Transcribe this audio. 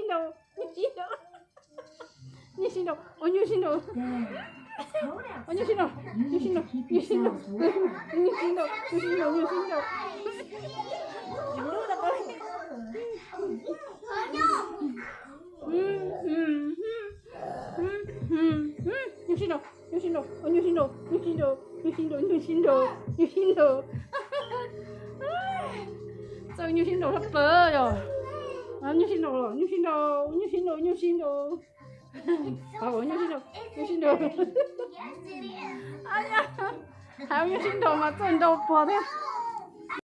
sib nraus, nyuj sib nraus, nyuj sib nraus, ua nyuj sib nraus, ua nyuj sib nraus, nyuj sib nraus, nyuj sib nraus, nyuj sib nraus, nyuj sib nraus, nyuj sib nraus, nyuj sib nraus. Nyuj sib nraus, nyuj sib nraus, nyuj sib nraus, nyuj sib nraus, nyuj sib nraus, nyuj sib nraus, nyuj sib nraus. Txawj nyuj sib nraus tshaj plaws yog. Nyuj sib nraus los, nyuj sib nraus, nyuj sib nraus, nyuj sib nraus. Hais nyuj sib nraus, hais nyuj sib nraus mas txawj nraus puag thiab.